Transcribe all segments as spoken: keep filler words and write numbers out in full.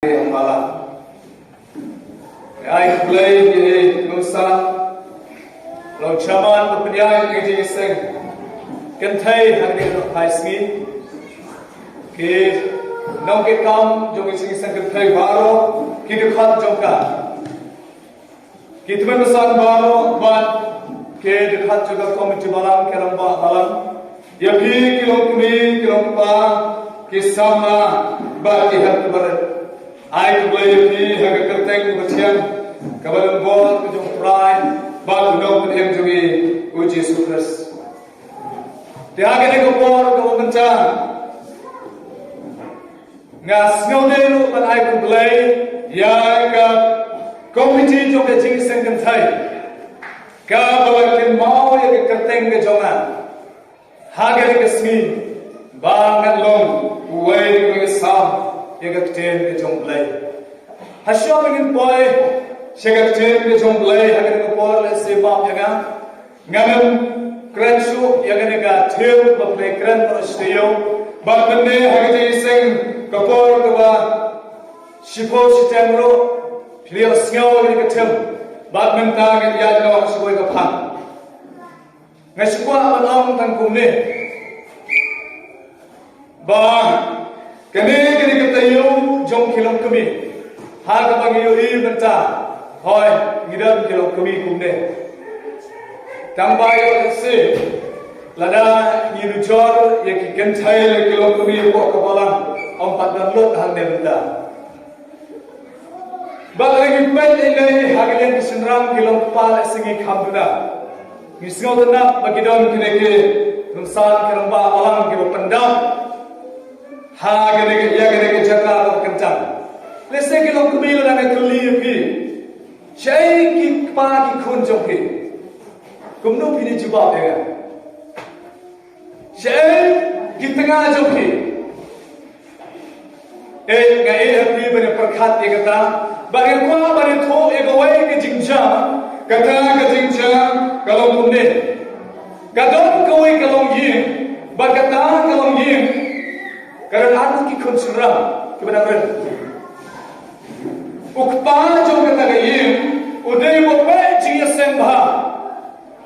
Ïa pala. Ai Blei ïa nongsan. Long chairman ka pynïaid ka jingseng kynthei ha kane ka phai sngi. Ki nongkitkam jong ka jingseng kynthei baroh, ki dkhot jong ka, ki tymmen basan baroh bad ki dkhot jong ka komiti balang, ki rangbah balang. Ïa phi ki longkmie, ki longkpa, ki samla bad ki hep ki barit, ai khublei ïa phi ha ka kyrteng kaba thiang, kaba don bor ka jong U Trai bad U Nongpynim jong ngi U Jisu Khrist. Te ha kane ka por kaba mynta, nga sngewdei ruh ban ai khublei ïa ka komiti jong ka jingseng kynthei, kaba la kynmaw ïa ka kyrteng ka jong nga ha kane ka sngi, ba ngan long uwei ruh na ki sam ïa ka ktien ka jong U Blei. Hashwa ba ngin poi sha ka ktien ka jong U Blei ha kane ka por, lehse map ïa nga, ngan ym kren shuh ïa kane ka theme ba phi la kren baroh shi taïew. Bad mynne ha ka jingseng ka por kaba shiphew shiteng ruh phi la ïohsngew ïa ka theme. Bad mynta ngan ïaid noh sha kawei ka phang. Nga sngewkwah ban ong tang kumne, ba kane, kane ka taïew jong ki longkmie, ha kaba ngi ïohi mynta, hooid, ngi don ki longkmie kumne. Tang ba ïoh lehse lada ngi nujor ïa ki kynthei, ki longkmie hapoh ka balang, ym pat don lut hangne mynta. Bad lada ngi peit lei lei ha ki liang ki shynrang, ki longkpa, lehse ngi kham duna, ngi sngewtynnat ba ki don kine ki nongsan, ki rangbah balang kiba pyndap ha kane ka, ïa kane ka jaka kaba kyntang. Lehse ki longkmie, lada nga kylli ïa phi, shaei ki kpa ki khun jong phi, kumno phin ïa jubab ïa nga? Shaei ki tnga jong phi? Eh, nga ïeit ha phi ban ïa pyrkhat ïa kata. Bad nga kwah ban ïathuh ïa kawei ka jingjia, kata ka jingjia ka long kumne. Ka don kawei ka longïing, bad kata ka longïing ka don arngut ki khun shynrang kiba dang rit. U kpa jong kata ka ïing u dei uba peit jingïaseng bha.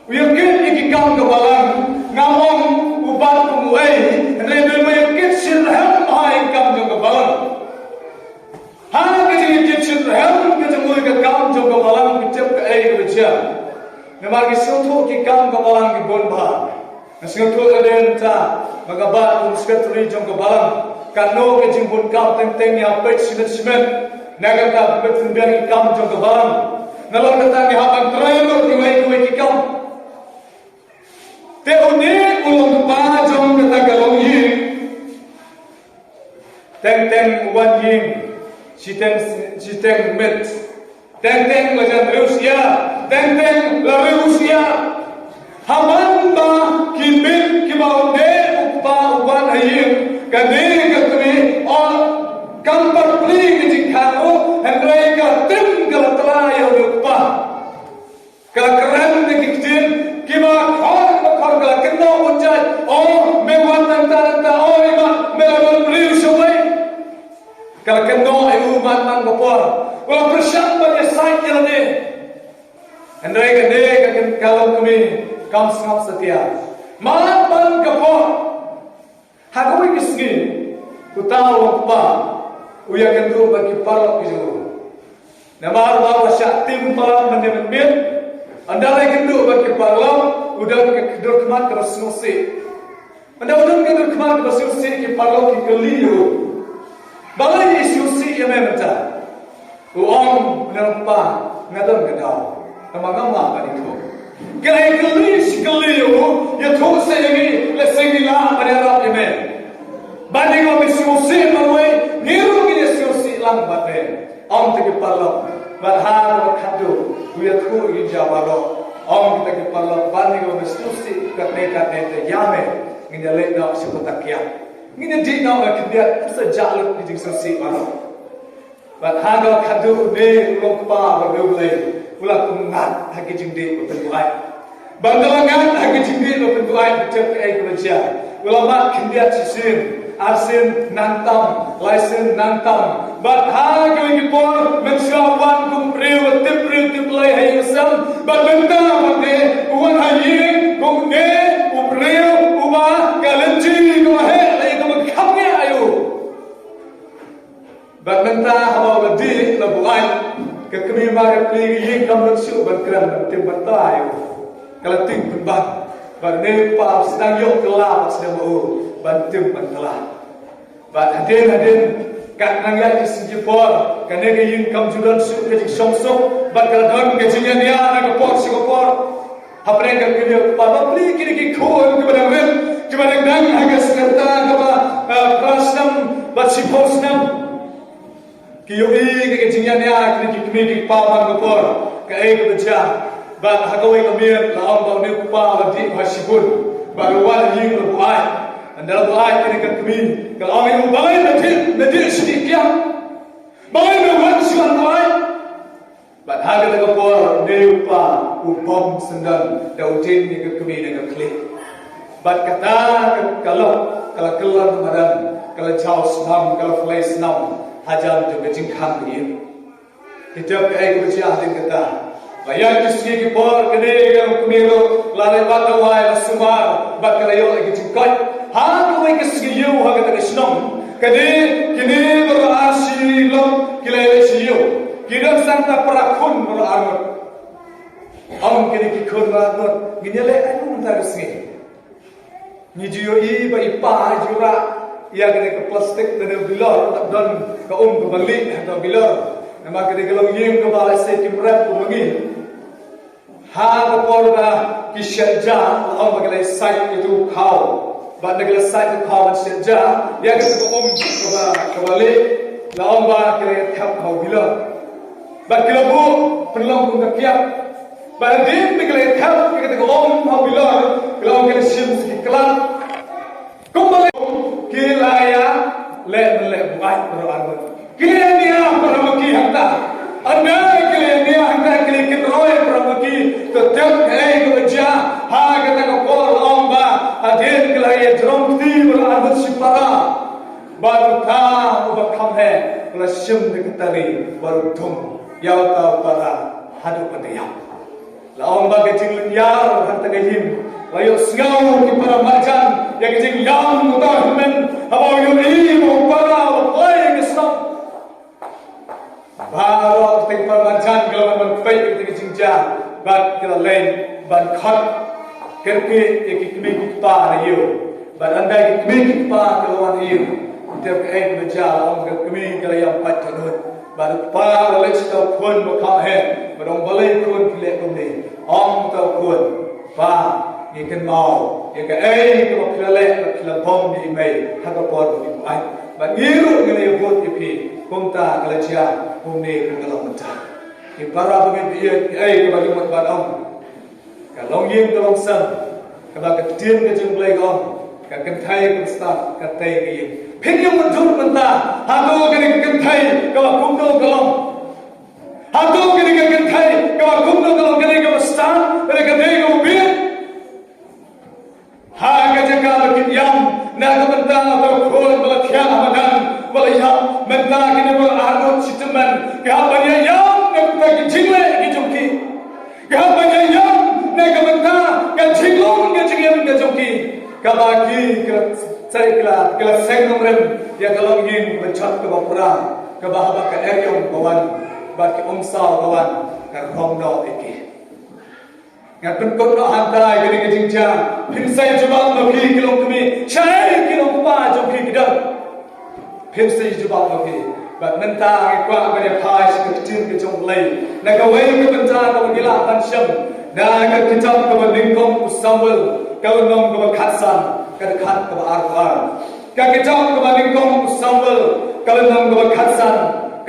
U ïa kit ïa ki kam ka balang, ngam ong u bat kum uei, hynrei u dei uba ïa kit shitrhem bha ïa ki kam jong ka balang. Ha ka jingïa kit shitrhem ka jong u ïa ka kam jong ka balang, phi tip kaei kaba jia? Namar ngi sngewthuh ki kam ka balang ki bun bha. Nga sngewthuh lade mynta ba nga bat kum secretary jong ka balang, katno ka jingbun kam teng teng ngi hap peit shimet shimet na kata pynbiang ki kam jong ka balang. Nalor kata ngi hap ban trei lut kiwei kiwei ki kam. Te une u longkpa jong kata ka longïing, teng teng u wan ïing shiteng, shiteng miet, teng teng la jan briew sha ïa, teng teng la briew sha ïa. Haba ki miet kiba une u kpa u wan ha ïing, kane ka kmie, oh, kam pat plie ka jingkhang ruh, hynrei ka tim ka la tla ïa u kpa. Ka la kren da ki ktien kiba khor ba khor, ka la kynnoh bun jait. Oh, me wan nangta nangta, oh, i mat, me la don briew shawei. Ka la kynnoh ïa u mat man ka por. U la pyrshang ban ïasaid ïa lade. Hynrei kane ka, ka longkmie kam sngap satia. Mat man ka por. Ha kawei ka sngi, uta u longkpa u ïakynduh bad ki paralok ki jong u. Namar ba u la shah tim palat mynne mynmiet, ynda la ïakynduh bad ki paralok, u don ka dur khmat kaba sngewsih. Ynda u don ka dur khmat kaba sngewsih, ki paralok ki kylli ïa u, balei i sngewsih ïa me mynta? U ong, u longkpa, nga don ka daw. Namar ngam lah ban ïathuh. Ka la ïakylli shi kylli ïa u, ïathuh seh ïa ngi, lehse ngi lah ban ïarap ïa me. Bad ïa nga, me sngewsih marwei, ngi ruh ngi ïa sngewsih lang bad me. Ong kita ki paralok. Bad ha kaba khatduh u ïathuh ïa ki jia baroh. Ong kita ki paralok, bad ïa nga, me sngewsih katne katne, te ïa me ngin ïa leit noh sha kata ka kiad. Ngin ïa dih noh ka khyndiat, sa jah lut ki jingsngewsih baroh. Bad ha kaba khatduh une u longkpa ba riewblei u la kum ngat ha ki jingdih ba pynbuaid. Bad ynda la ngat ha ki jingdih ba pynbuaid, tip kaei kaba jia? U la mad khyndiat shisien, arsien nangtam, laisien nangtam. Bad ha kawei ki por, mynshuwa u wan kum u briew, u tip briew tip Blei ha ïing ha sem. Bad mynta pat u wan ha ïing kum une u briew uba ka lynti kaba heh, la ïa kaba kham ngiah ïa u. Bad mynta haba u la dih, la buaid, ka kmie ba ka kmie ka ïing kam don shuh ban kren, ban tim ban tla ïa u. Ka la tim pynban. Bad une u kpa u sdang ïoh kylla bad sdang ba u ban tim ban tla. Bad hadien hadien, kat nang ïa ki sngi ki por, kane ka ïing kam ju don shuh ka jingshongsuk, bad ka la don ka jingïania na ka por sha ka por. Hapdeng ka kmie u kpa, bapli kine ki khun kiba dang rit, kiba dang dang ha ka sngewta kaba, eh, phra snem bad shiphew snem. Ki ïohi ka jingïania kine ki kmie ki kpa man ka por, kaei kaba jia. Bad ha kawei ka miet la ong ba une u kpa la dih ha shibun. Bad u wan ha ïing la buaid. Ynda la buaid kine ka kmie ka la ong ïa u, balei me dih, me dih shisha kiang? Balei me wan shuwa buaid? Bad ha kata ka por une u kpa u bom syndon da u dien ïa ka kmie na ka khlieh. Bad kata ka, ka lok ka la kyllon madan, ka la jaw snam, ka la pynleit snam hajan jong ka jingkhang ïing. Ki tip kaei kaba jia hadien kata. Ba ïa ki sngi ki por kane ka kmie ruh la leit wad dawai, la sumar bad ka la ïoh ïa ki jingkoit. Ha kawei ka sngi ïew ha kata ka shnong, kane, kine baroh ar shi lok ki la leit sha ïew. Ki don tang ka para khun baroh ar ngut. Ong kine ki khun baroh ar ngut, ngin ïaleh aiu mynta ka sngi? Ngi ju ïohi ba i pa i ju rah ïa kane ka plastik, kane bilor, tang don ka um kaba lieh ha ka bilor. Namar kane ka longïing kaba lehse kim rep kum ma ngi. Ha ka por ba ki shet ja, la ong ba ki la sait ïa u khaw. Bad ynda ki la sait ïa u khaw ban shet ja ïa kata ka um kaba, kaba lieh, la ong ba ki la ïa thep ha u bilor. Bad ki la buh pynlong kum ka kiad. Bad hadien ba ki la ïa thep ïa kata ka um ha u bilor, ki la ong ki la shim sa ki khlad. Kumba leh ki la ïa leh ban leh buaid baroh ar ngut. Ki la ïa nia para ma ki hangta. Ynda ki la ïa nia hangta, ki la ïa kynroi para ma ki. To tip kaei kaba jia ha kata ka por, la ong ba hadien ki la ïa jrong kti baroh ar ngut shi para. Bad uta uba kham heh u la shim da ka tari bad u thung ïa uta u para haduh ban da ïap. La ong ba ka jinglynñiar hangta ka ïing la ïohsngew ki para marjan ïa ka jingïam uta u hynmen haba u ïohi ba u para u la plie ka shnong. Baroh kata ki para marjan ki la wan ban peit ïa kata ka jingjia bad ki la leit ban khot kyrkieh ïa ki kmie ki kpa na ïew. Bad ynda ki kmie ki kpa ki la wan ïew, tip kaei kaba jia, la ong ka kmie ka la ïam pat ka nud. Bad u kpa u la leit sha uta u khun ba kham heh, bad ong, balei khun phi leh kumne? Ong uta u khun, pa, ngi kynmaw ïa kaei kaba phi la leh, ba phi la bom ïa i mei ha ka por ba phi buaid. Bad ngi ruh ngi la ïabud ïa phi. Kumta ka la jia kumne, ka la long mynta. Ki para bangeit, ïa kaei kaba ngi mut ban ong. Ka longïing ka longsem, kaba ka ktien ka jong U Blei ka ong, ka kynthei ka stad ka tei ka ïing. Phin ïa mutdur mynta, hato kane ka kynthei kaba kumno ka long? Hato kane ka kynthei kaba kumno ka long, kane kaba stad, kane ka tei kaba bieit? Ha ka jaka ba kin ïam na ka bynta ka khun ba la thiah ha madan, ba la ïap, mynta kine baroh arngut shi tymmen ki hap ban ïa ïam na ka bynta ki jingleh ki jong ki. Ki hap ban ïa ïam na ka bynta ka jinglong ka jingim ka jong ki. Kaba ki, ki la seng, ki la, ki la seng nongrim ïa ka longïing ba jot kaba pra, kaba haba ka eriong ka wan bad ki umsaw ka wan, ka rong noh ïa ki. Ngan pynkut noh hangtai kane ka jingjia. Phin sa ïa jubab ma phi ki longkmie, shaei ki longkpa jong phi ki don? Phin sa ïa jubab ma phi. Bad mynta ngi kwah ban ïa phai sha ka ktien ka jong U Blei na kawei ka bynta kaba ngi lah ban shem na ka kitab kaba nyngkong u Samuel, ka lynnong kaba khatsan, ka dkhot kaba arphew ar. Ka kitab kaba nyngkong u Samuel, ka lynnong kaba khatsan,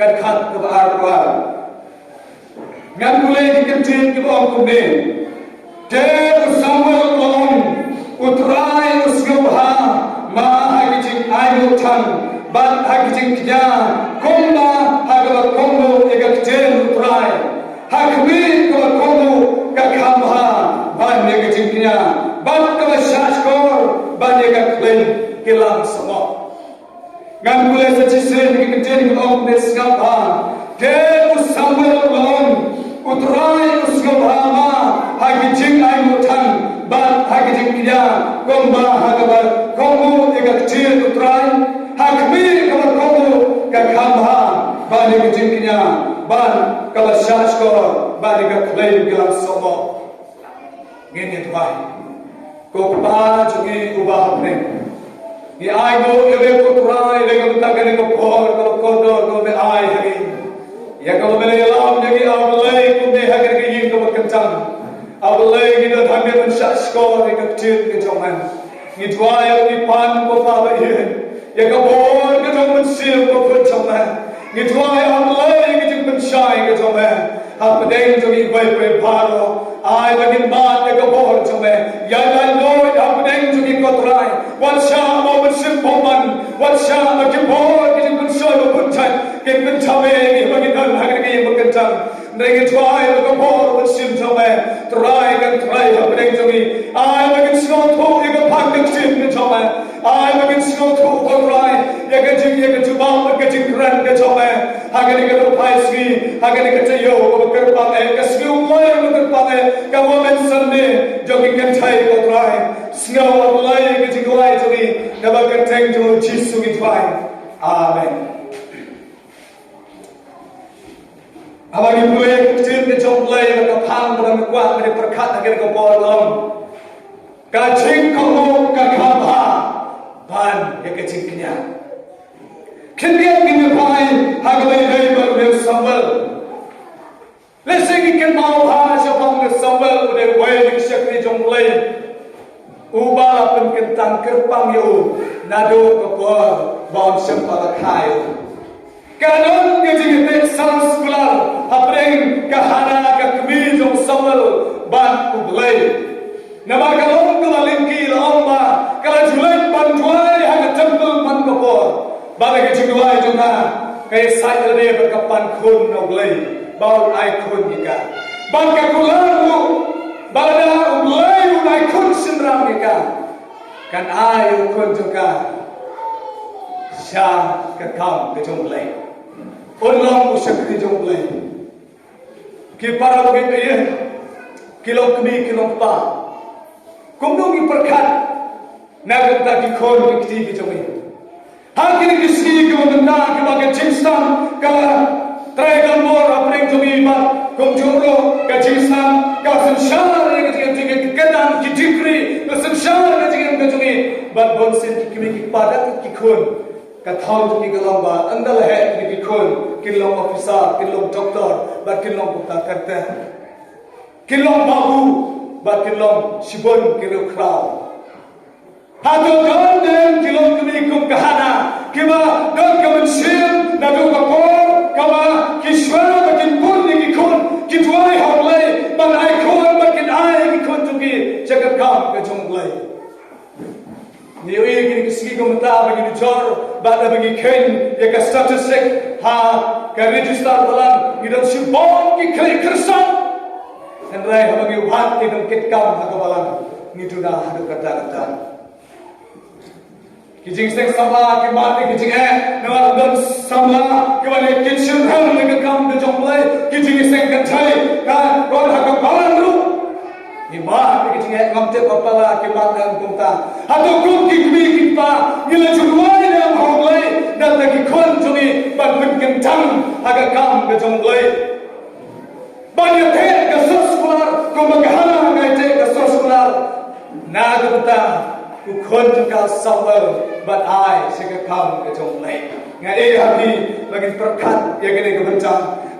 ka dkhot kaba arphew ar. Ngan pule ki kyntien kiba ong kumne. Te u Samuel u la ong, U Trai u sngewbha ma ha ki jingainguh than bad ha ki jingkñia, kumba ha kaba kohnguh ïa ka ktien U Trai. Ha khmih kaba kohnguh ka kham bha ban ïa ka jingkñia, bad kaba shahshkor ban ïa ka khleiñ ki la sngewbha. Ngan pule sa shisien ki kyntien kiba ong kumne. Te u Samuel u la ong, U Trai u sngewbha ma ha ki jingai nguh than bad ha ki jingkñia, kumba ha kaba kohnguh ïa ka ktien U Trai. Ha khmih kaba kohnguh ka kham bha ban ïa ki jingkñia, bad kaba shahshkor ban ïa ka khlei ka la sohmoh. Ngin ïa duwai. Ko Kpa jong ngi uba ha bneng, ngi ainguh ïa me ko Trai, ïa ka bynta kane ka por kaba kordor kaba me ai ha ngi. Ïa kaba me la ïalam ïa ngi, A Blei, kumne ha kane ka ïing kaba kyntang. A Blei, ngi don hangne ban shahshkor ïa ka ktien ka jong me. Ngi duwai ïa ngi pan ko Kpa ba ïeit, ïa ka bor ka jong u Mynsiem Bakhuid jong me. Ngi duwai, A Blei, ïa ka jingpynshai ka jong me hapdeng jong ngi iwei pa iwei baroh. Ai ba ngin mad ïa ka bor jong me. Ïa ka lor hapdeng jong ngi ko Trai. Wat shah ba u Mynsiem Bakhuid, wat shah ba ki bor ki jingpynshoi bakhuid jait kin pynjah ïa ngi ba ngin don ha kane ka ïing ba kyntang. Hynrei ngi duwai ba ka bor u Mynsiem jong me, Trai, kan trei hapdeng jong ngi. Ai ba ngin sngewthuh ïa ka phang ka ktien ka jong me. Ai ba ngin sngewthuh, ko Trai, ïa ka jing, ïa ka jubab, ïa ka jingkren ka jong me ha kane ka dohphai sngi, ha kane ka taïew kaba kyrpang eh, ka sngi U Blei kaba kyrpang eh, ka Women's Sunday jong ngi, kan trei, ko Trai. Sngew, A Blei, ïa ka jingduwai jong ngi, ha ka kyrteng jong u Jisu ngi duwai. Amen. Haba ngi pule ïa ka ktien ka jong U Blei, ka phang ba ngi kwah ban pyrkhat ha kane ka por, long: Ka jingkohnguh ka kham bha ban ïa ka jingkñia. Khyndiat ngin ïa phai ha kaba ïadei bad u Samuel. Lehse ngi kynmaw bha shaphang u Samuel, u dei uwei na ki shakri jong U Blei uba la pynkyntang kyrpang ïa u naduh ka por ba un shym pat la kha ïa u. Ka don ka jingïateh sar sekular hapdeng ka Hana, ka kmie jong u Samuel, bad U Blei. Namar ka long kaba lyngkhi, la ong ba ka la ju leit ban duwai ha ka templ man ka por. Bad ha ka jingduwai jong ka, ka ïasaid lade bad ka pan khun na U Blei ba un ai khun ïa ka. Bad ka kular ruh ba lada U Blei un ai khun shynrang ïa ka, kan ai u khun jong ka sha ka kam ka jong U Blei, un long u shakri jong U Blei. Ki para bangeit, ki long kmie, ki long kpa, kumno ngi pyrkhat na ka bynta ki khun ki kti ki jong ngi? Ha kine ki sngi kiba mynta, kiba ka jingsdang ka trei don bor hapdeng jong ngi, bad kumjuh ruh ka jingsdang ka la synshar ïa ka jingim, ki kyrdan, ki degree, ka synshar ka jingim ka jong ngi. Bad bunsien ki kmie ki kpa, da ki khun, ka thaw jong ki ka long ba ynda la heh kine ki khun, kin long officer, kin long doctor, bad kin long kumta ter ter. Kin long babu, bad kin long shibun ki riewkhraw. Hato don de ki long kmie kum ka Hana, kiba don ka mynsiem naduh ka por kaba ki shwa ba kin pun ïa ki khun, ki duwai ha U Blei ban ai khun, bad kin ai ki khun jong ki sha ka kam ka jong U Blei? Ngi ïohi kine ki sngi ka mynta ba ngi nujor bad ba ngi kheiñ ïa ka statistic ha ka register balang, ngi don shibun ki khlei khristan. Hynrei haba ngi wad ïa ka jingkit kam ha ka balang, ngi duna haduh katta katta. Ki jingseng samla ki mad ïa ki jingeh, namar don samla kiba leh kitchen help ïa ka kam ka jong U Blei. Ki jingseng kynthei ka roi ha ka balang ruh. Ngi mad ïa ki jingeh, ngam tip ba pala ki mad ne em kumta. Hato kum ki kmie ki kpa ngi la ju duwai ne em ha U Blei na ka bynta ki khun jong ngi ban pynkyntang ha ka kam ka jong U Blei? Ban ïateh ka sar sekular kumba ka Hana ka ïateh ka sar sekular na ka bynta u khun jong ka Samuel ban ai sha ka kam ka jong U Blei. Nga ai ha phi ba ngin pyrkhat ïa kane ka bynta.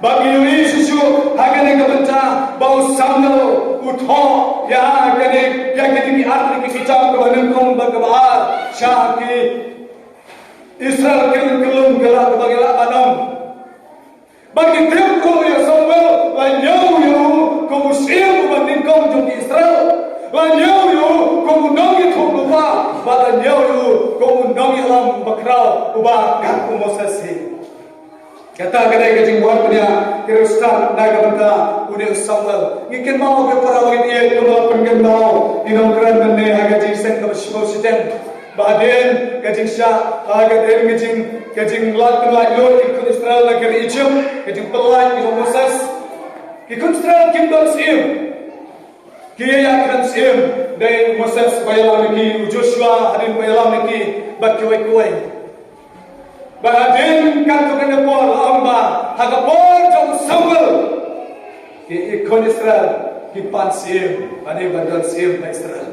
Ba ngi ïohi shisha ha kane ka bynta ba u Samuel u thoh ïa kane, ïa kine ki ar tylli ki kitab, kaba nyngkong bad kaba ar, sha ki Israel ki kyllum kylla kaba ngi lah ban ong. Ba ngi tip ruh ïa u Samuel, la ñiew ïa u kum u syiem uba nyngkong jong ki Israel. La ñiew ïa u kum u nongïathuhlypa, bad la ñiew ïa u kum u nongïalam bakhraw uba kat u Moses hi. Kata ka dei ka jingwan bniah ki riewstad na ka bynta une u Samuel. Ngi kynmaw, ko para bangeit, ïa kumba la pynkynmaw i nongkren mynne ha ka jingïaseng kaba shiphew shiteng. Ba hadien ka jingshah, ha, ka dien ka jing, ka jinglait, ka laitluid ki khun Israel na ka ri Egypt, ka jingpyllait ki jong u Moses. Ki khun Israel kim don syiem. Ki ïakren syiem, dei u Moses ba ïalam ïa ki, u Joshua hadien ba ïalam ïa ki, bad kiwei kiwei. Bad hadien katto katne por, la ong ba ha ka por jong u Samuel, ki, ki khun Israel ki pan syiem, bad ki ban don syiem ha Israel.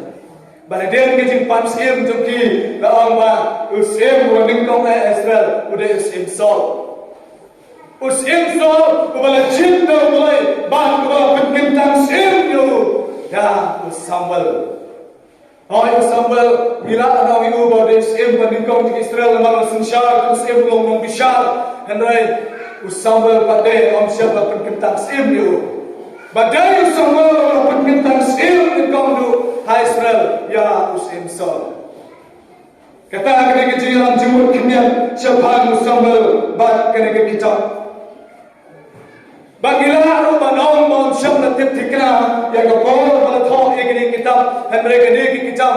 Bad hadien ka jingpan syiem jong ki, la ong ba u syiem uba nyngkong ha Israel u dei u syiem Saul. U syiem Saul uba la jied da U Blei bad uba la pynkyntang syiem ïa u da u Samuel. Hooid, u Samuel, ngi lah ban ong ïa u ba u dei u syiem ba nyngkong jong Israel namar u la synshar kum u syiem, u long nongbishar. Hynrei u Samuel pat dei, ym shym la pynkyntang syiem ïa u. Ba dei u Samuel uba la pynkyntang syiem nyngkong ruh ha Israel ïa u syiem Saul. Kata ka dei ka jingïalam jingmut khyndiat shaphang u Samuel bad kane ka kitab. Bad ngi lah ruh ban ong ba ym shym la tip thikna ïa ka por ba la thoh ïa kane ka kitab, hynrei kane ka kitab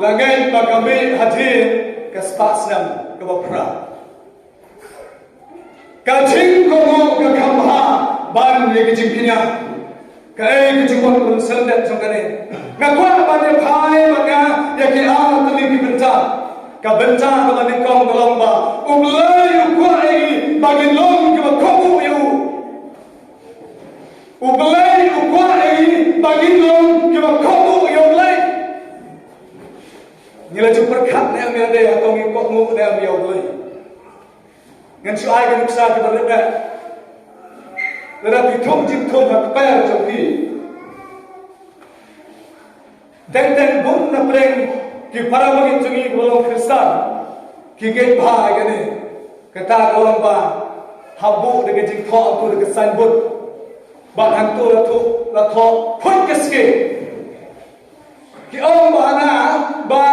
la ngeit ba ka mih hadien ka spah snem kaba phra. Ka jingkohnguh ka kham bha ban ïa ka jingkñia. Kaei ka jingmut ba ngan sngewthuh jong kane? Nga kwah ban ïa phai bad nga ïa ki ar tylli ki bynta. Ka bynta kaba nyngkong ka long ba U Blei u kwah ïa ngi ba ngin long kiba kohnguh ïa u. U Blei u kwah ïa ngi ba ngin long kiba kohnguh ïa U Blei. Ngi la ju pyrkhat ne em ïa dei, hato ngi kohnguh ne em ïa U Blei? Ngan shu ai ki nuksa kiba rit bha. Lada phi thung jingthung ha kper jong phi, teng teng bun na pdeng ki para bangeit jong ngi kiba long Khristan ki ngeit bha ïa kane. Kata ka long ba hap buh da ka jingthoh, hangto da ka signboard. Bad hangto la thoh, la thoh phuit ka skem. Ki ong ba hana ba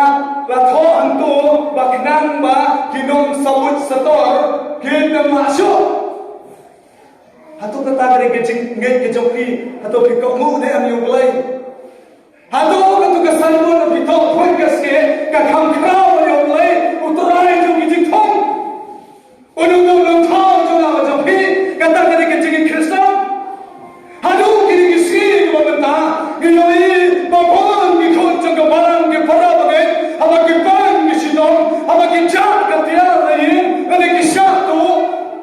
la thoh hangto ba khnang ba ki nongsabuit sator kin ym mad shuh. Hato kata ka dei ka jingngeit ka jong phi? Hato phi kohnguh ne em ïa U Blei? Hato kata ka signboard ba phi thoh phuit ka skem ka kham khraw ïa U Blei, U Trai jong ki jingthung? Uno uno u nongthaw jong nga bad jong phi, kata ka dei ka jingngeit Khristan. Haduh kine ki sngi kiba mynta, ngi ïohi ba bun ki khun jong ka balang, ki para bangeit, haba ki pan ki shitom, haba ki jah ka tiar na ïing, lane ki shah tuh,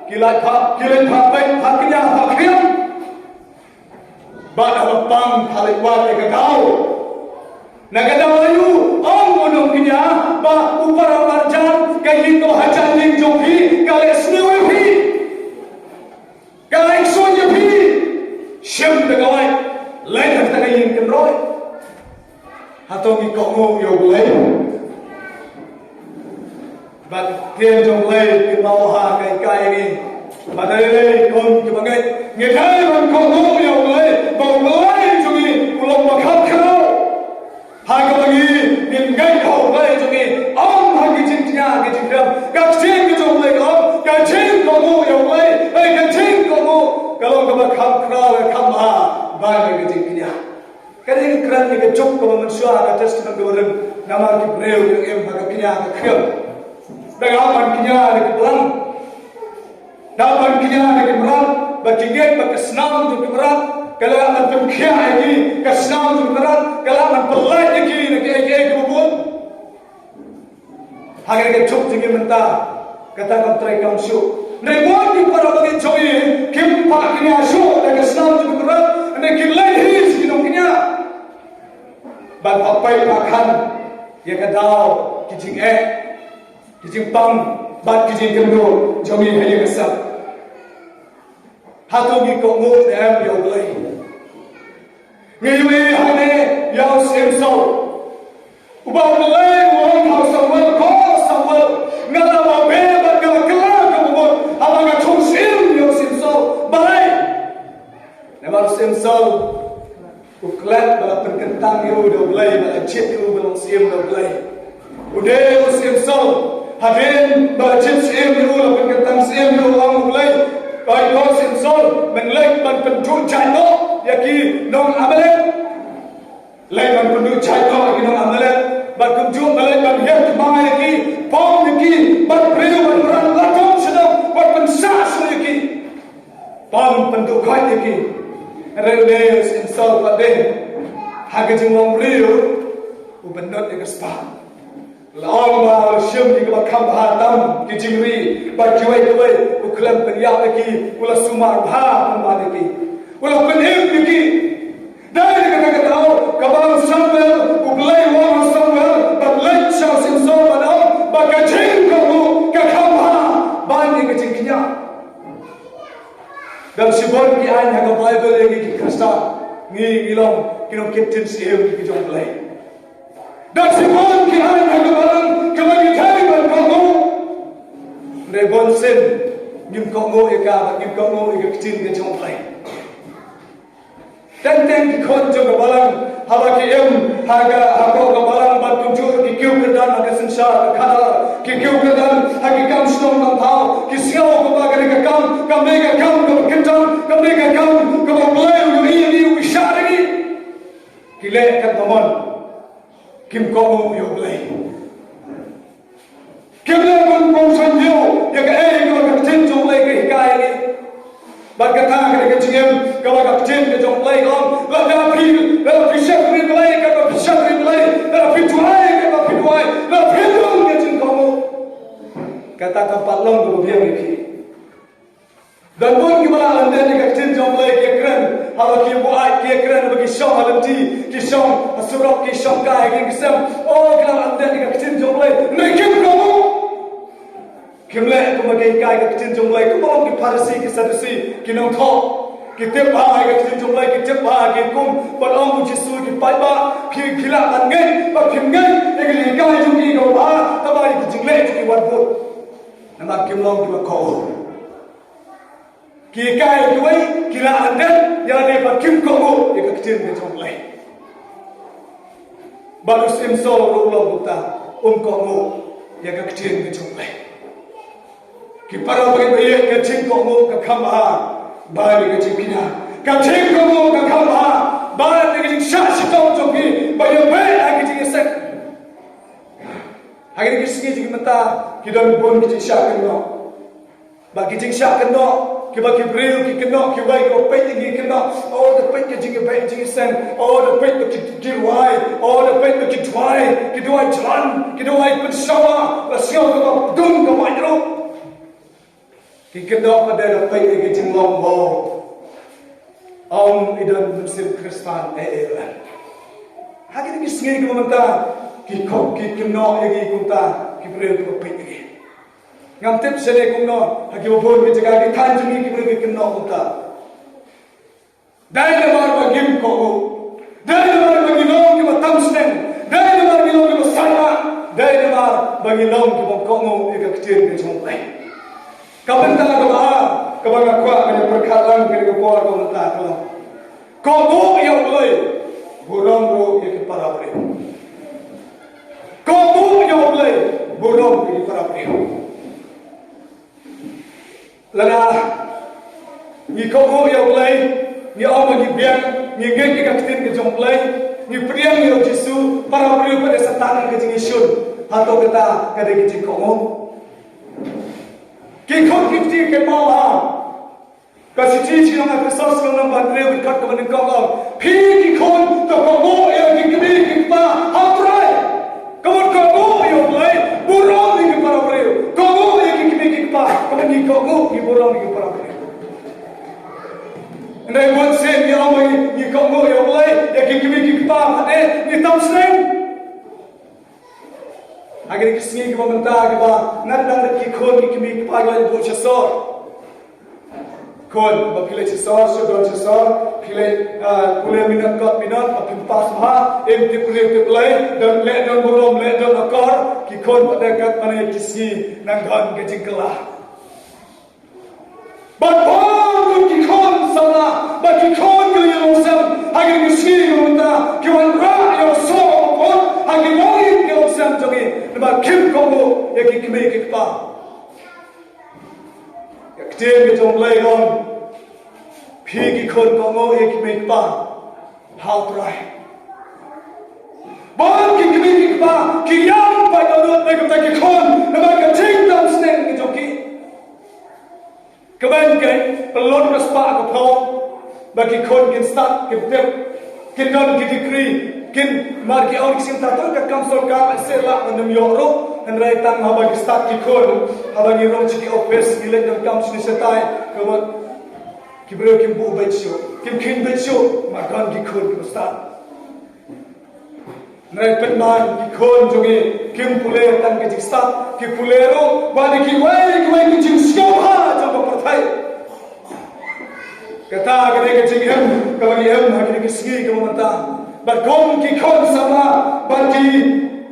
ki leit phah, ki leit phah beit, phah kñia, phah khriam. Bad haba pang, phah leit wad ïa ka daw. Na ka daw aïu? Ong u nongkñia ba u para marjan, ka ïing kaba hajan ïing jong phi ka leh sniew ïa phi, ka leh ksuid ïa phi. Shim da ka wait, leit ha kata ka ïing kynroi. Hato ngi kohnguh ïa U Blei? Bad ktien jong U Blei ki kynmaw ha ka hikai ïa ngi ba lei lei kum ki bangeit ngi dei ban kohnguh ïa U Blei, ba U Blei jong ngi u long ba kham khraw. Ha kaba ngi ngin ngeit ha U Blei jong ngi, ym ha ki jingkñia ki jingkhriam. Ka ktien ka jong U Blei ka ong ka jingkohnguh ïa U Blei, eh, ka jingkohnguh ka long kaba kham khraw, ka kham bha ban ïa ka jingkñia. Ka dei ka kren ïa ka juk kaba mynshuwa ha ka Testament kaba rim, namar ki briew ki im ha ka kñia ka khriam. Da ka ban kñia da ki blang, da ban kñia da ki mrad, ba ki ngeit ba ka snam jong ki mrad ka lah ban pynkhiah ïa ki, ka snam jong ki mrad ka lah ban pyllait ïa ki na kiei kiei kiba bun. Ha kane ka juk jong ngi mynta, kata kam trei kam shuh. Hynrei bun ki para bangeit jong ngi kim pat kñia shuh da ka snam jong ki mrad, hynrei ki leit hi sha ki nongkñia ban phah peit phah khan ïa ka daw, ki jingeh, ki jingpang bad ki jingkynduh jong ngi ha ïing ha sem. Hato ngi kohnguh ne em ïa U Blei? Ngi ïohi hangne ïa u syiem Saul, uba U Blei u ong ha u Samuel, ko Samuel, nga la babe bad nga la kylla ka bamut haba nga thung syiem ïa u syiem Saul. Balei? Namar u syiem Saul u klet ba la pynkyntang ïa u da U Blei, ba la jied ïa u ban long syiem da U Blei. U dei u syiem Saul, hadien ba la jied syiem ïa u, la pynkyntang syiem ïa u, ong U Blei, ko, ko syiem Saul, men leit ban pynduh jait noh ïa ki nong Amalek. Leit ban pynduh jait noh ïa ki nong Amalek. Bad kumjuh nga leit ban hiar thymmai ïa ki, pom ïa ki, bad briew bad mrad la don sha dong, bad pynsah shuh ïa ki. Pom pynduh khoit ïa ki. Hynrei une u Sim Saul pat de, ha ka jinglong briew, u bynnud ïa ka spah. La ong ba u la shim ïa kaba kham bha tam ki jingri, bad kiwei kiwei u khlem pynïap ïa ki, u la sumar bha pynban ïa ki. U la pynim ïa ki. Dei na kata ka daw kaba u Samuel, U Blei u ong ha u Samuel ban leit sha u Sim Saul ban ong ba ka jingkohnguh ka kham bha ban ïa ka jingkñia. Don shibun ki aiñ ha ka Baibl ïa ngi ki Khristan, ngi, ngi long ki nongkit ktien syiem ki jong U Blei. Don shibun ki aiñ ha ka Balang kaba ngi dei ban kohnguh. Hynrei bunsien ngim kohnguh ïa ka, bad ngim kohnguh ïa ka ktien ka jong U Blei. Teng teng ki khun jong ka Balang, haba ki im ha ka, ha ka Balang bad kumjuh ki kiew kyrdan ha ka synshar ka khadar, ki kiew kyrdan ha ki kam shnong kam thaw, ki sngew kumba kane ka kam kam dei ka kam kaba kyntang, kam dei ka kam kaba U Blei u ïohi ïa ngi, u ïaishah ïa ngi. Ki leh katba mon. Kim kohnguh ïa U Blei. Kim leh ban pynshong ïa kaei kaba ka ktien jong U Blei ka hikai ïa ngi. Bad kata ka dei ka jingim kaba ka ktien ka jong U Blei ka ong, lada phi, lada phi shakri Blei, kaba phi shakri Blei, lada phi duwai, kaba phi duwai, lada phi don ka jingkohnguh. Kata kam pat long kaba biang ïa phi. Don bun kiba la lyndet ïa ka ktien jong U Blei, ki ïakren, haba ki buaid, ki ïakren, haba ki shong ha lynti, ki shong ha surok, ki shong kai ha ki ïing ki sem. Oh, ki la lyndet ïa ka ktien jong U Blei, hynrei kim kohnguh. Kim leh kumba ki hikai ka ktien jong U Blei, kumba long ki Pharisi, ki Sadusi, ki nongthoh. Ki tip bha ïa ka ktien jong U Blei, ki tip bha ki hukum, bad ong u Jisu, ki paidbah, phi, phi lah ban ngeit, bad phim ngeit ïa ka jinghikai jong ki kaba bha, tangba ïa ki jingleh jong ki wat bud. Namar kim long kiba kohnguh. Ki hikai kiwei, ki la lyndet, ïa lade ba kim kohnguh ïa ka ktien ka jong U Blei. Bad u Sim Saul ruh u long kumta, um kohnguh ïa ka ktien ka jong U Blei. Ki para bangeit, ka jingkohnguh ka kham bha ban ïa ka jingkñia. Ka jingkohnguh ka kham bha ban ïa ka jingshah shitom jong phi, ban ïa beh ïa ka jingïaseng. Ha kine ki sngi jong ngi mynta, ki don bun ki jingshah kynnoh. Bad ki jingshah kynnoh, kiba ki briew ki kynnoh, kiwei kiba peit ïa ngi kynnoh, oh, da peit ka jingïabeh jingïaseng, oh, da peit ba ki, ki duwai, oh, da peit ba ki duwai, ki duwai jlan, ki duwai pynshawa, la sngew kaba dum ka wait ruh. Ki kynnoh pat de da peit ïa ki jinglong bor. Ym, i don mynsiem Khristan, eh, eh, eh. Ha kine ki sngi kiba mynta, ki khop, ki kynnoh ïa ngi kumta, ki briew kiba peit ïa ngi. Ngam tip shane kumno, ha kiba bun ki jaka ki thaiñ jong ngi ki briew ki kynnoh kumta. Dei namar ba ngim kohnguh. Dei namar ba ngi long kiba tam sneng. Dei namar ngi long kiba saiñ. Dei namar ba ngi long kiba kohnguh ïa ka ktien ka jong U Blei. Ka bynta kaba ar, kaba nga kwah ban ïa pyrkhat lang ha kane ka por ka bynta ka long, kohnguh ïa U Blei, burom ruh ïa ki para briew. Kohnguh ïa U Blei, burom ïa ki para briew. Lada ngi kohnguh ïa U Blei, ngi ong ba ngi biang, ngi ngeit ïa ka ktien ka jong U Blei, ngi pdiang ïa U Jisu, para briew pat sa tang ka jingïashun. Hato kata ka dei ka jingkohnguh? Ki khun ki kti, kynmaw ha ka shithi sha ki nong Ephesos, ka lynnong ba hynriew, ka dkhot kaba nyngkong ka ong, phi ki khun, to kohnguh ïa ki kmie ki kpa ha U Trai. Ka mut kohnguh ïa U Blei, burom ïa ki para briew. Kohnguh ïa ki kmie ki kpa, ka mut ngi kohnguh, ngi burom ïa ki para briew. Hynrei bunsien ngi ong ngi kohnguh ïa U Blei, ïa ki kmie ki kpa, hynrei ngi tam sneng. Ha kine ki sngi kiba mynta kiba ngat nang ki khun ki kmie ki kpa ki la buh sha sor. Khun, ba phi leit sha sor, sha don sha sor, phi leit, ah, pule minot kot minot, ba phim pass bha, im tip briew tip Blei, don leh don burom, leh don akor, ki khun pat de katba ngi ki sngi nang don ka jingkylla. Bad bun ki khun samla, bad ki khun ki longïing longsem, ha kine ki sngi ki mynta, ki wanrah ïa u soh u kut ha ki longïing ki longsem jong ngi, namar kim kohnguh ïa ki kmie ki kpa. Ka ktien ka jong U Blei ka ong, phi ki khun kohnguh ïa ki kmie ki kpa ha U Trai. Bun ki kmie ki kpa ki ïam pat dohnud na ka bynta ki khun namar ka jingdon sneng ka jong ki. Kmen kein, pynlut ka spah ka phew ba ki khun kin stad, kin tip, kin don ki degree, kin, mar ki ong ki sngewthuh, ka kam sorkar lehse lah ban ym ïoh ruh, hynrei tang haba ki stad ki khun, haba ngi rung sha ki office, ngi leit donkam shane shatai, ka mut ki briew kim buh beit shuh, kim kheiñ beit shuh, namar don ki khun kiba stad. Hynrei pynban ki khun jong ngi kim pule tang ka jingstad, ki pule ruh bad kiwei kiwei ki jingsngewbha jong ka pyrthei. Kata ka dei ka jingim kaba ngi im ha kine ki sngi kiba mynta. Bad kum ki khun samla bad ki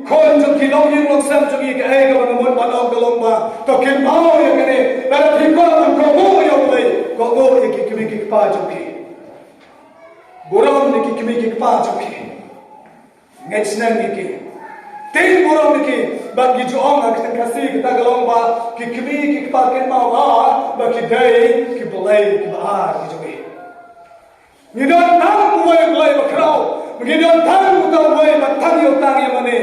khun jong ki longïing longsem jong ngi, kaei kaba nga mut ban ong ka long ba to kynmaw ïa kane, lada phi kwah ban kohnguh ïa U Blei, kohnguh ïa ki kmie ki kpa jong phi. Burom ïa ki kmie ki kpa jong phi. Ngeit sneng ïa ki. Tieng burom ïa ki. Bad ngi ju ong ha ka ktien Khasi kata ka long ba ki kmie ki kpa kynmaw ba ki dei ki blei kiba ar ki jong ngi. Ngi don tang uwei U Blei ba khraw. Ngi don tang uta uwei ba tang ïa u tang ïa mane.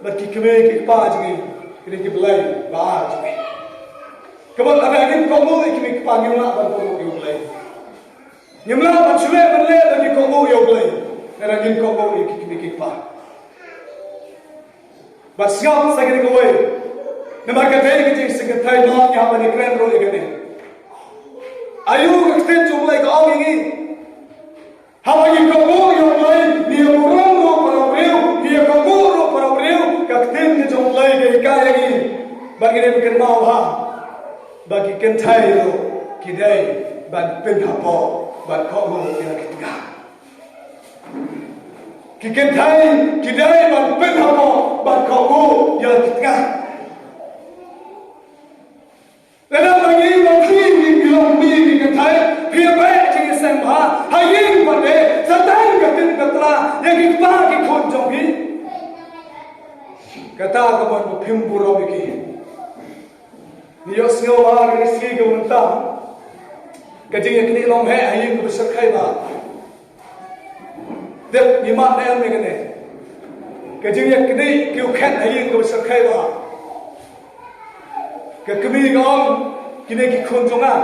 Bad ki kmie ki kpa jong ngi ki dei ki blei ba ar jong ngi. Kaba lada ngim kohnguh ïa ki kmie ki kpa, ngim lah ban kohnguh ïa U Blei. Ngim lah ban shu leh ban leh da ki kohnguh ïa U Blei, lada ngim kohnguh ïa ki kmie ki kpa. Bad sngap sa kane kawei, namar ka dei ka jingsngewthuh, ma ngi hap ban ïakren ruh ïa kane. Aïu ka ktien jong U Blei ka ong ïa ngi? Haba ngi kohnguh ïa U Blei, ngi ïa burom ruh para briew, ngi ïa kohnguh ruh para briew, ka ktien ka jong U Blei ka hikai ïa ngi. Bad ngi dei ban kynmaw ha ba ki kynthei ruh ki dei ban pynhapoh ban kohnguh ïa la ki tnga. Ki kynthei ki dei ban pynhapoh ban kohnguh ïa la ki tnga. Lada ma ngi ma phi ngi long kmie ki kynthei, phi ïa beh jingïaseng bha ha ïing bad eh, sa tang ka ktien ka tla ïa ki kpa ki khun jong phi. Kata ka mut ba phim burom ïa ki. Ngi ïohsngew ba ha kine ki sngi ka mynta ka jingïaknieh long heh ha ïing kaba shyrkhei ba. Dep ngi mad ne em ïa kane? Ka jingïaknieh kiew khet ha ïing kaba shyrkhei ba. Ka kmie ka ong, kine ki khun jong nga,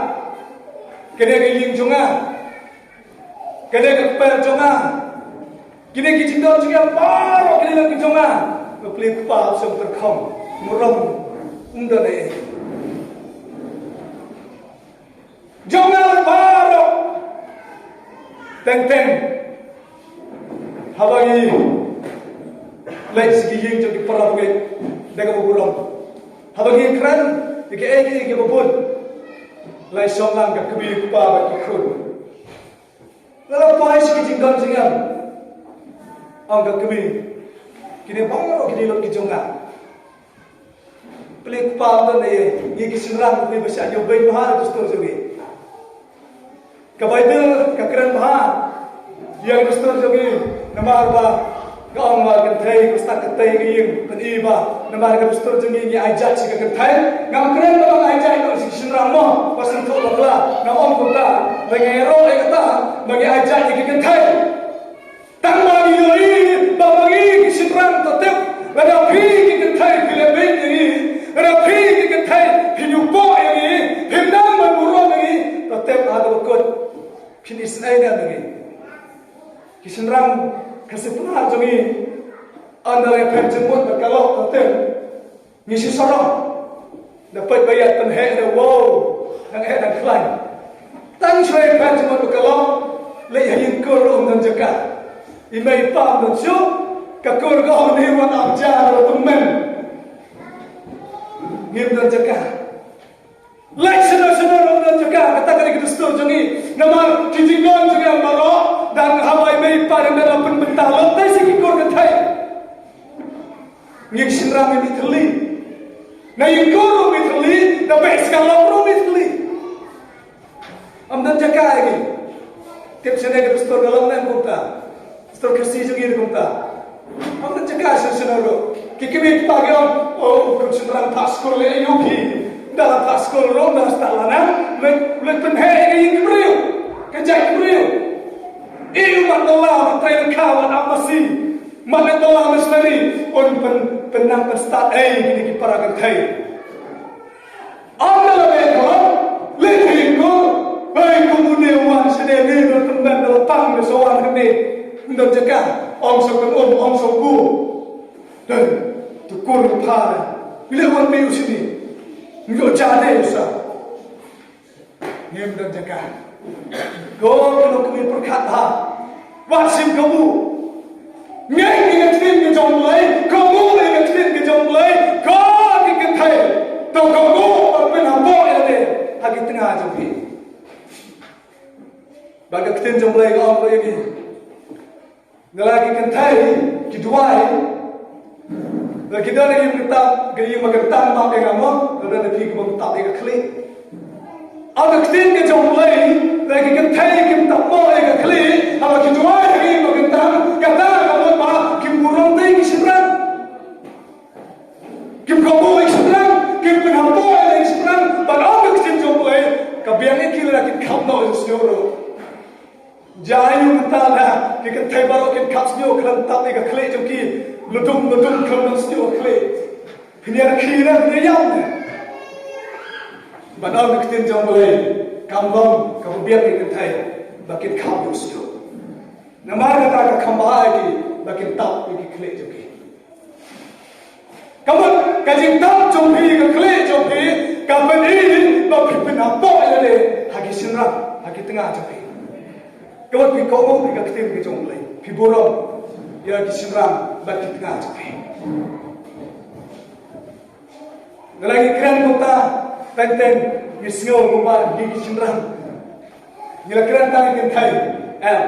kane ka ïing jong nga, kane ka kper jong nga, kine ki jingdon jingem baroh kine lem ki jong nga. Ba plie kpa, sngewtyrkhong, burom, ym don ei. Jong nga baroh. Teng teng haba ngi leit sha ki ïing jong ki para bangeit, da kaba burom, haba ngi kren ïa kiei kiei kiba bun, la shong lang ka kmie kpa bad ki khun. La la poi sha ki jingdon jingem, ong ka kmie, kine baroh kine lut ki jong nga. Plie kpa, ym don ei, ngi ki shynrang ngi ba shah ïoh beiñ bha da ka dustur jong ngi. Ka Baibl ka kren bha ïa ka dustur jong ngi, namar ba ka ong ba kynthei ka stad ka tei ka ïing, pyni ba namar ka dustur jong ngi ngi ai jait sha ka kynthei. Ngam kren ba ngam ai jait sha ki shynrang mo, ba sngewthuh bakla, ngam ong kumta. Ba ngi ïaroh ïa kata ba ngi ai jait ïa ki kynthei. Tang ba ngi ïohi ba ma ngi ki shynrang, to tip, lada phi ki kynthei phi leh beiñ ïa ngi, lada phi ki kynthei phi ñiewpoh ïa ngi, phim nang ban burom ïa ngi, to tip ha kaba kut phin isynei ïa ngi. Ki shynrang Khasi Pnar jong ngi, ynda la phet jingmut bad ka lok, to tip, ngi shu sarong. Da peit ba ïaid pynheh, da wow, dang heh dang khlaiñ. Tang shu phet jingmut bad ka lok, leit ha ïing kur ruh ym don jaka. I mei i pa ym don shuh, ka kur ka ong, ngi wan ap ja ruh tymmen, ngim don jaka. Leit shano shano ruh ym don jaka. Kata ka dei ka dustur jong ngi. Namar ki jingdon jingem baroh, dang haba i mei i pa dang da pynbynta, lut tai sha ki kur kynthei. Ngi ki shynrang ngi mih thylli. Na ïing kur ruh mih thylli, na beh sha ka lok ruh mih thylli. Ym don jaka ïa ngi. Tip shane ka dustur ka long ne em kumta? Dustur Khasi jong ngi ne kumta? Ym don jaka shano shano ruh. Ki kmie ki kpa ki ong, oh, khun shynrang phah skul leh aïu phi? Ynda la phah skul ruh, ynda la stad la nang, leit, leit pynheh ïa ka ïing ki briew, ka jait ki briew. Ïa u mat la la, u trei lyngkha, wat ap masi. Mane to ha misteri un pyn pynnang pynstad ei kine ki para kynthei. Anda la beh ko le thei ko. Hei, kum une wan shane ne no tymmen da la pang ne sa wan kane. Ym don jaka, ong sa kan um, ong sa ku. Dan tu kur pha. Bile wan me u shane. Ngi o jane u sa. Ngim don jaka. Ko kano kami pyrkhat ha. Wat sim kabu. Ngai ki ka ktien ka jong Blei, kabu ngai ka ktien ka jong Blei, ko ki kynthei. To kabu ba pynhapoh ïa de ha ki tnga jong phi. Ba ka ktien jong Blei ka ong ba ïa ki. Nga la ki kynthei, ki duwai. La ki don ïa ki kynthei, ki ïa ma kynthei ma ïa nga mo, la don ïa ki ma kynthei ïa ka khlieh. Aba ktien ka jong Blei, la ki kynthei ki kynthei mo ïa ka khlieh, aba ki duwai ïa ki ma kynthei, kata ka mo ba, ki burom te ki shynrang. Kim kabu ïa ki shynrang, kim pynhapoh ïa ki shynrang, ba aba ktien jong Blei, ka biang ïa ki la ki kham no ïa sñiuh ruh. Jai mynta da ki kynthei baroh kin khap sñiuh khlem tap ïa ka khlieh jong ki. Lydum lydum khlem don sñiuh khlieh. Phin ïa khlieh na phin ïa ïam ne. Ba don ka ktien jong Blei kam long ka biang ïa ki kynthei ba kin khap ïa sñiuh. Namar kata ka kham bha ïa ki ba kin tap ïa ki khlieh jong ki. Ka mut ka jingtap jong phi, ka khlieh jong phi, ka pyni ba phi pynhapoh ïa lade ha ki shynrang, ha ki tnga jong phi. Ka mut phi kohnguh ïa ka ktien ka jong Blei, phi burom ïa ki shynrang bad ki tnga jong phi. Nga la ngi kren kumta, teng teng ngi sngew kumba ngi ki shynrang. Ngi la kren tang ïa ki kynthei, em.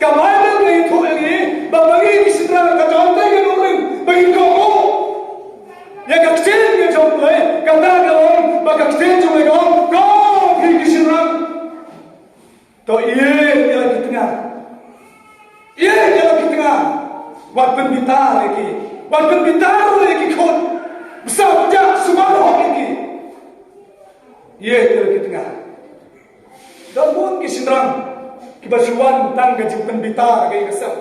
Ka Baibl ka ïathuh ïa ngi ba ma ngi ki shynrang ka jong te ka nongrim ba ngi kohnguh ïa ka ktien ka jong Blei, kata ka long ba ka ktien jong Blei ka ong, ko phi ki shynrang, to ïeit ïa la ki tnga. Ïeit ïa la ki tnga. Wat pynbitar ïa ki. Wat pynbitar ïa ki khun. Bsa ja sumar hok ïa ki. Ïeit ïa la ki tnga. Don bun ki shynrang kiba shu wan tang ka jingpynbitar ka ïing ka sem.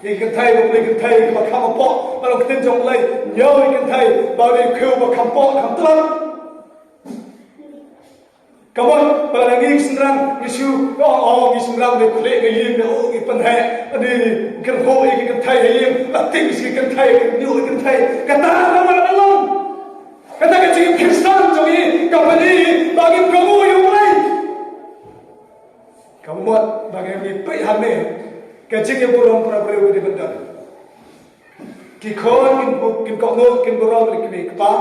Ïa ki kynthei, ba pule kynthei kiba kham hapoh, ba long ktien jong Blei, ñiew ïa ki kynthei ba dei khiew ba kham poh kham tlot. Ka mut ba la ngi ki shynrang ngi shu ong, oh, ngi shynrang dei khlieh ka ïing, dei, oh, ngi pynheh, dei kyrhuh ïa ki kynthei ha ïing, la tieng shi kynthei, kynñiuh ïa ki kynthei. Kata ka mut ka long. Kata ka jingim Khristan jong ngi ka pyni ba ngim kohnguh ïa U Blei. Ka mut ba ngim ïa peit hangne ka jingïaburom para briew ka dei ban don. Ki khun kin bu-, kin kohnguh, kin burom ïa ki mei ki pa.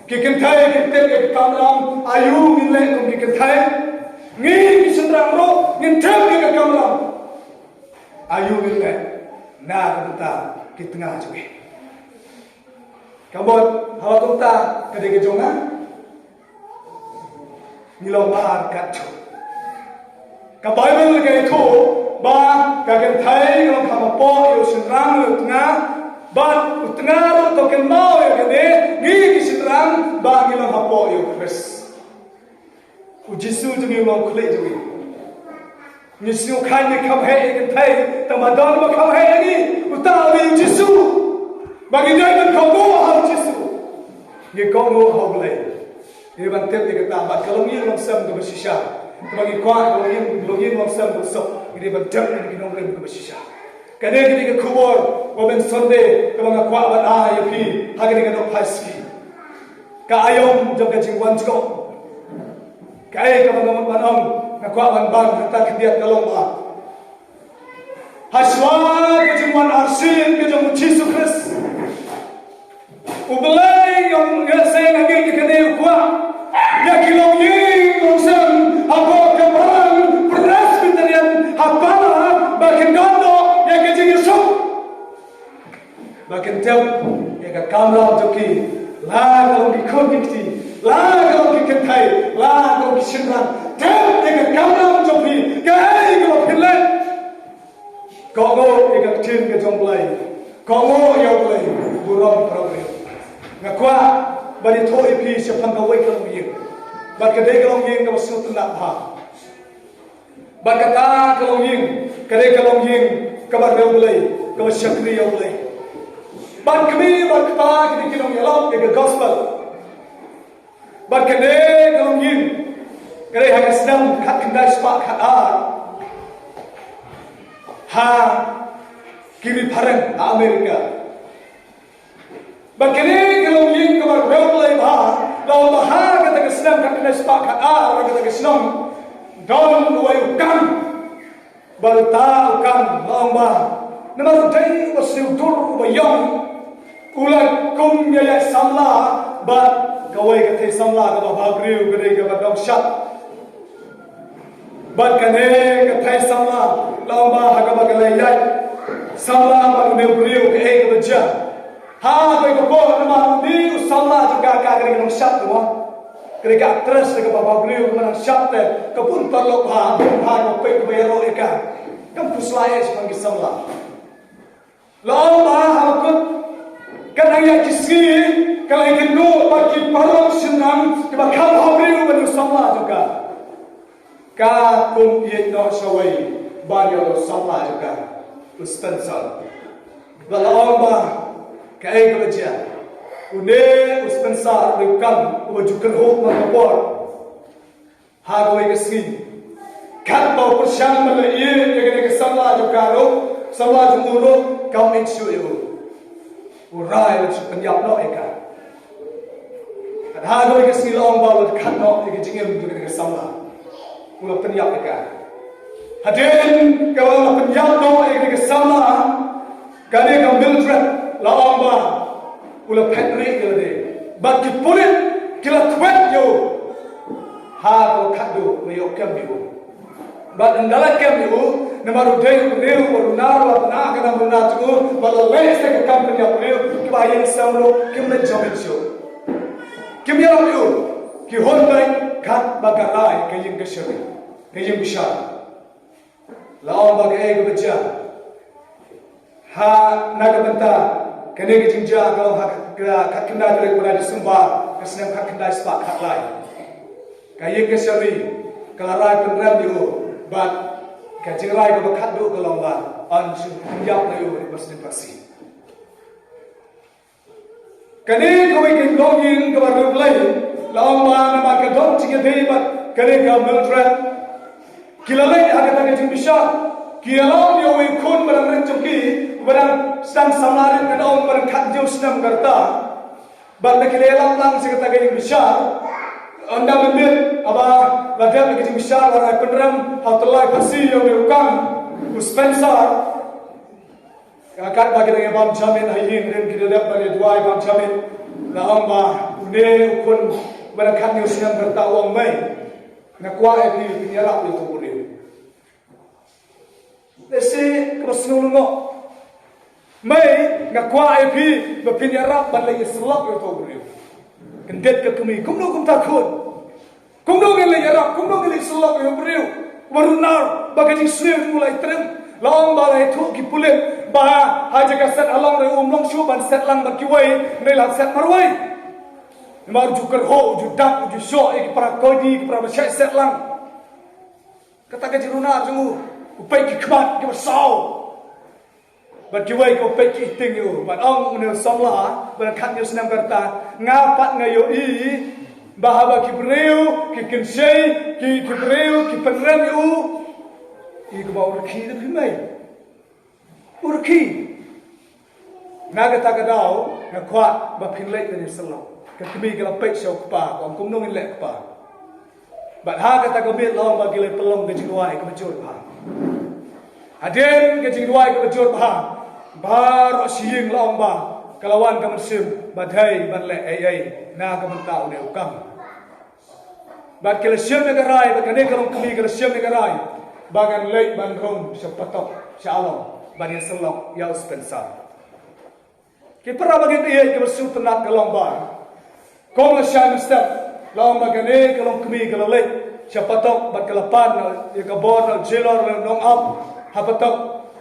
Ki kynthei kin tip ïa ki kamram, aïu ngin leh kum ki kynthei. Ngi ki shynrang ruh ngin tip ïa ka kamram, aïu ngin leh na ka bynta ki tnga jong ngi. Ka mut, haba kumta ka dei ka jong nga, ngi long ba ar katto. Ka Baibl ka ïathuh ba ka kynthei ka long kham hapoh ïa u shynrang, ïa u tnga, bad u tnga ruh to kynmaw ïa kane, ngi ki shynrang ba ngi long hapoh ïa U Khrist. U Jisu jong ngi u long u khlieh jong ngi. Ngi sngewkmen ngi kham heh ïa ki kynthei, tang ba don ba kham heh ïa ngi, uta u dei U Jisu. Ba ngi dei ban kohnguh ha U Jisu. Ngi kohnguh ha U Blei. Ngi dei ban tip ïa kata, bad ka longïing longsem kaba shisha. Kaba ngi kwah ka longïing, longïing longsem kaba suk. Ngi dei ban tip ïa ki nongrim kaba shisha. Kane ka dei ka khubor ba mynta Sunday kaba nga kwah ban ai ïa phi ha kane ka dohphai sngi. Ka aïom jong ka jingwan jngoh. Kaei kaba nga mut ban ong, nga kwah ban ban kata khyndiat ka long ba, ha shuwa ka jingwan arsien ka jong U Jisu Khrist, U Blei u ong, nga seng ha ngi kane u kwah ïa ki longïing longsem hapoh ka Presbyterian ha Palat ba kin don ïa ka jingïasuk. Ba kin tip ïa ka kamram jong ki, la ka long ki khun ki kti, la ka long ki kynthei, la ka long ki shynrang. Tip ïa ka kamram jong phi, kaei kaba phin leh. Kohnguh ïa ka ktien ka jong U Blei. Kohnguh ïa U Blei, burom para briew. Nga kwah ban ïathuh ïa phi shaphang kawei ka longïing. Bad ka dei ka longïing kaba sngewtynnat bha. Bad kata ka longïing ka dei ka longïing kaba riewblei. Kaba shakri ïa U Blei. Bad kmie bad kpa kine ki nongïalam ïa ka gospel. Bad kane ka longïing ka dei ha ka snem khatkhyndai spah khatar ha ki ri phareng ha Amerika. Bad kane ka longïing kaba riewblei bha, la ong ba ha kata ka snem khatkhyndai spah khatar, ha kata ka snem don uwei u kam. Bad uta u kam, la ong ba, namar u dei uba sniew dur, uba ïong, u la kum ïa ïaid samla bad kawei ka thei samla kaba bhabriew, ka dei kaba dong shad. Bad kane ka thei samla, la ong ba ha kaba ka la ïaid samla bad une u briew, kaei kaba jia? Ha kawei ka por, namar une u samla jong ka, ka dei ka nongshad, te mo. Ka dei ka actress, kaba bhabriew, kaba nongshad te, ka bun paralok bha, bun bha, ka peit kaba ïaroh ïa ka. Kam khuslai ïa shaphang ki samla. La ong ba ha kut, ka dang ïaid ki sngi, ka la ïakynduh bad ki paralok shynrang kiba kham bhabriew bad u samla jong ka. Ka kum ïeit noh shawei ban ïa u samla jong ka, u Spencer. Bad la ong ba kaei kaba jia? Une u Spencer u dei u kam uba ju kyrhuh man ka por. Ha kawei ka sngi, katba u pyrshang ban leh ïeit ïa kane ka samla jong ka ruh, samla jong u ruh, kam ïeit shuh ïa u. U Rai u la shu pynïap noh ïa ka. Bad ha kawei ka sngi la ong ba u la khad noh ïa ka jingim jong kane ka samla. U la pynïap ïa ka. Hadien kaba u la pynïap noh ïa kane ka samla, kane ka Mildred, la ong ba u la phet rieh ïa lade. Bad ki pulit ki la thwet ïa u. Ha kaba khadduh la ïoh kem ïa u. Bad ynda la kem ïa u, namar u dei u briew uba runar, uba bna ka dang runar jong u, bad la leh sa ka kam pynïap briew, kiba ha ïing sem ruh kim leit jamin shuh. Kim ïarap ïa u. Ki hun beit katba ka rai ka ïing kashari, ka ïing bishar. La ong ba kaei kaba jia? Ha, na ka bynta kane ka jingjia ka long ha ka khatkhyndai tarik u bnai December, ka snem khatkhyndai spah khatlai. Ka ïing kashari ka la rai pynrem ïa u, bad ka jingrai kaba khadduh ka long ba yn shu pynïap noh ïa u ha ka snem Khasi. Kane kawei ka longïing kaba riewblei, la ong ba namar ka don jingïadei bad kane ka Mildred, ki la leit ha kata ka jingbishar. Ki ïalam ïa uwei u khun ba dang rit jong ki, uba dang sdang samla rit, ngan ong ba dang khathynñiew snem ka rta. Bad lada ki la ïalam lang sha kata ka jingbishar, ynda mynmiet haba la dep ïa ka jingbishar, la rai pynrem ha u tyllai pharshi ïa une u kam, u Spencer. Katba ki dang ïa bam jamin ha ïing, rim ki da dep ban ïa duwai bam jamin, la ong ba une u khun ba dang khathynñiew snem ka rta u ong, mei, nga kwah ïa phi, phin ïarap ïa uto u briew. Lehse kaba sngew lyngngoh. Mei, nga kwah ïa phi ba phin ïarap ban leit ïasyllok ïa uto u briew. Kyndit ka kmie, kumno kumta khun? Kumno ngan leit ïarap, kumno ngan leit syllok ïa u briew uba runar, ba ka jingsniew jong u la ïatriem? La ong ba la ïathuh ki pulit ba ha jaka set halor re um long shuh ban set lang bad kiwei, hynrei la set marwei. Namar u ju kyrhuh, u ju dap, u ju shoh ïa ki para koidi, ki para ba shait set lang. Kata ka jingrunar jong u, u peit ki khmat kiba saw. Bad kiwei kiba peit ki iting ïa u. Bad ong une u samla ba dang khathynñiew snem ka rta, nga pat nga ïohi ba haba ki briew ki kynshei, ki, ki briew ki pynrem ïa u, i kaba u rkhie da phi, mei. U rkhie. Na kata ka daw nga kwah ba phin leit ban ïasyllok. Ka kmie ka la peit sha u kpa, ka ong, kumno ngin leh kpa? Bad ha kata ka miet la ong ba ki la pynlong ka jingduwai kaba jur bha. Hadien ka jingduwai kaba jur bha, baroh shi ïing, la ong ba ka la wan ka mynsiem ba dei ban leh ei ei na ka bynta une u kam. Bad ki la shim ïa ka rai, bad kane ka longkmie ka la shim ïa ka rai ba kan leit ban rung sha patok, sha Along, ban ïasyllok ïa u Spencer. Ki para bangeit, ïa kaba sngewtynnat ka long ba, kum la shai mynstep, la ong ba kane ka longkmie ka la leit sha patok bad ka la pan ïa ka bor na u Jilor, na u nongap ha patok,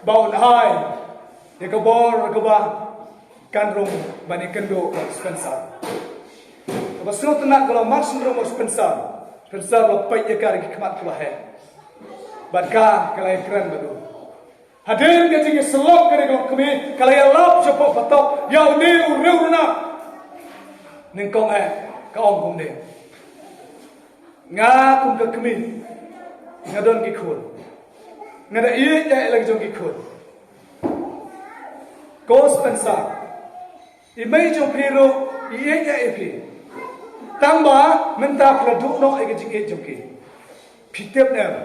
ba un ai ïa ka bor kaba kan rung ban ïakynduh bad u Spencer. Kaba sngewtynnat ka long, mar shu rung u Spencer, Spencer la peit ïa ka da ki khmat kiba heh. Bad ka, ka la ïakren bad u. Hadien ka jingïasyllok kane ka longkmie ka la ïalap shapoh patok ïa une u riewranah. Nyngkong eh ka ong kumne: Nga kum ka kmie nga don ki khun. Nga da ïeit ïa la ki jong ki khun. Ko Spencer, i mei jong phi ruh i ïeit ïa phi. Tang ba mynta phi la duh noh ïa ka jingïeit jong ki. Phi tip ne em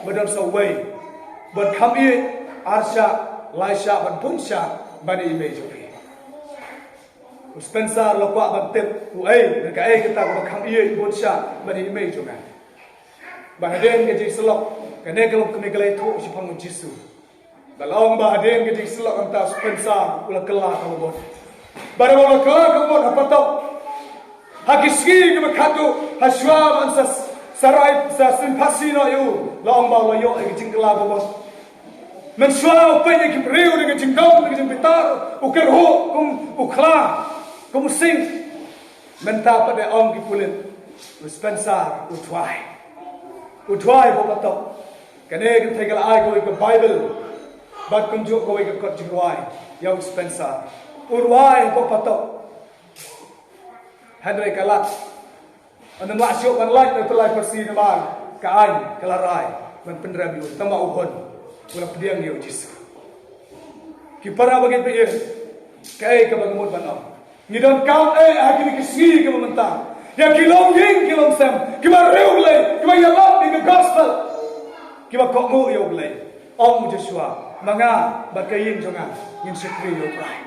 ba don sa uwei ban kham ïeit, ar shah, lai shah bad bun shah ban ïa i mei jong phi. U Spencer u la kwah ban tip uei ne kaei kata kaba kham ïeit bun shah ban ïa i mei jong nga. Bad hadien ka jingïasyllok kane ka longkmie ka la ïathuh shaphang u Jisu. Bad la ong ba hadien ka jingïasyllok mynta u Spencer u la kylla kaba mut. Bad haba u la kylla kaba mut ha patok, ha ki sngi kiba khatduh, ha shuwa ban sa, sa rai, sa sngewthuh noh ïa u, la ong ba u la ïoh ïa ka jingkylla kaba mut. Mynshuwa u peit ïa ki briew da ka jingdom, da ka jingbitar, u kyrhuh kum u khla, kum u sing. Mynta pat de ong ki pulit, u Spencer u duwai. U duwai hapoh patok. Kane ka thei ka la ai kawei ka Baibl bad kumjuh kawei ka kot jingrwai ïa u Spencer. U rwai hapoh patok. Hynrei ka lait. Ynda u la shu ban lait na u Trai Ïasu namar ka aiñ ka la rai ban pynrem ïa u, tang ba u hun u la pdiang ïa u Jisu. Ki para bangeit, kaei kaba nga mut ban ong? Ngi donkam eh ha kine ki sngi kiba mynta ïa ki longïing ki longsem kiba riewblei, kiba ïalap ïa ka gospel, kiba kohnguh ïa U Blei. Ong u Joshua, ma nga bad ka ïing jong nga ngin shakri ïa U Trai.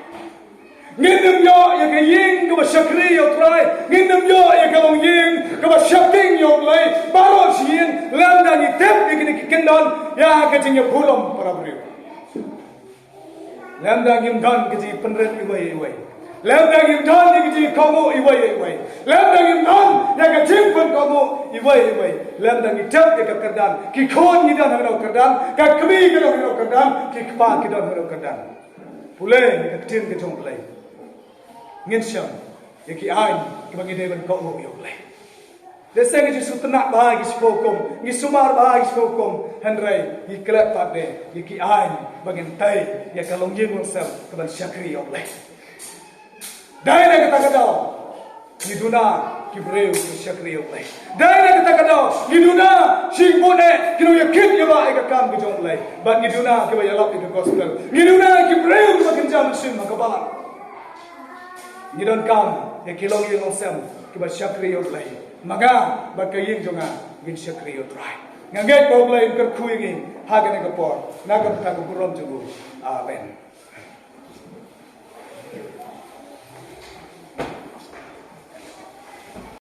Ngin ym ïoh ïa ka ïing kaba shakri ïa U Trai, ngin ym ïoh ïa ka longïing kaba sheptieng ïa U Blei baroh shi ïing lymda ngi tip ïa kine ki kyndon ïa ka jingïabulom para briew. Lymda ngim don ka jingpynrit iwei ïa iwei. Lymda ngim don ïa ka jingkohnguh iwei ïa iwei. Lymda ngim don ïa ka jingpynkohnguh iwei ïa iwei. Lymda ngi tip ïa ka kyrdan. Ki khun ngi don ha kano ka kyrdan, ka kmie ka don ha kano ka kyrdan, ki kpa ki don ha kano ka kyrdan. Pule ïa ka ktien ka jong U Blei. Ngin shem ïa ki aiñ kiba ngi dei ban kohnguh ïa U Blei. Lehse ngi ju sngewtynnat bha ïa ki shiphew hukum, ngi sumar bha ïa ki shiphew hukum, hynrei ngi klet pat de ïa ki aiñ ba ngin tei ïa ka longïing longsem kaban shakri ïa U Blei. Dei na kata ka daw ngi duna ki briew kiba shakri ïa U Blei. Dei na kata ka daw ngi duna shibun eh ki nongïakynduh ïa ka kam ka jong U Blei. Bad ngi duna kiba ïalap ïa ka gospel. Ngi duna ki briew kiba kynja mynsiem ha ka balang. Ngi donkam ïa ki longïing longsem kiba shakri ïa U Blei. Ma nga bad ka ïing jong nga ngin shakri ïa U Trai. Nga ngeit ba U Blei un kyrkhu ïa ngi ha kane ka por na ka bynta ka burom jong u. Amen.